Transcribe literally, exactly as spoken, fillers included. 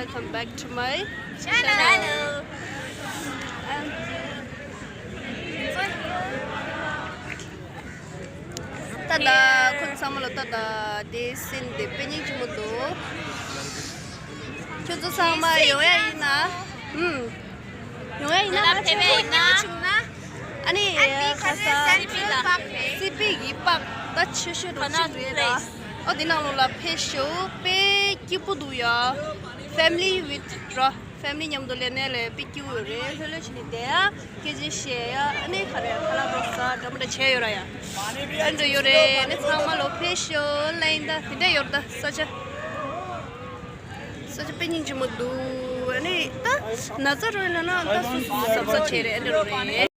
Welcome back to my channel. ད་ལྟ་ཁོང་ཚང་མ་ལ་ད་ལྟ་དེ་སེམས་དེ་དཔེ་སྙིང་རྗེ་མོ་འདུག་ཁྱོད་ཚོ་ཚང་མ་ཡོང་ཡ་ཡིན་ན། ཨུམ། ཡོང་ཡ་ཡིན་ན། ང་ཚོ་ཕེབས་ཡ་ཡིན་ན། ཨ་ནི་ཁ་སང་སི་པིག་གི་པགས་ད་ཆེ་ཤོས་རུ་གཅིག་རེད་ད། ཨོ་དེ་ནང་ལོགས་ལ་ཕེབས་ཤོག་དཔེ་སྐྱིད་པོ་འདུག་ཡ། Family with འགྲོ། Family མཉམ་དུ་ལས་ནས་ལས་དཔེ་སྐྱིད་པོ་ཡོད་རེད། ལྷོད་ལྷོད་བྱས་ནས་བསྡད་ཡ། སྐད་ཆ་བཤད་ཡ། ཨ་ནི་ག་རེ་ཁ་ལག་རོ་ཟ་འདྲ་མི་འདྲ་བྱས་ཡོད་ར་ཡ། ཨ་འདྲ་ཡོད་རེད། ཨ་ནི་ཚང་མ་ལོ་ཕེབས་ཤོག་ལན་ད་དེ་འདྲ་ཡོད་ར་ད་ས་ཆ། ས་ཆ་དཔེ་སྙིང་རྗེ་མོ་འདུག་ཨ་ནི་ད་ན་ཚ་རོ་ཡིན་ན་ན་ད་སུ་སུ་གཟབ་གཟབ་བྱས་རེད། ཨ་འདྲ་རོ་རེད།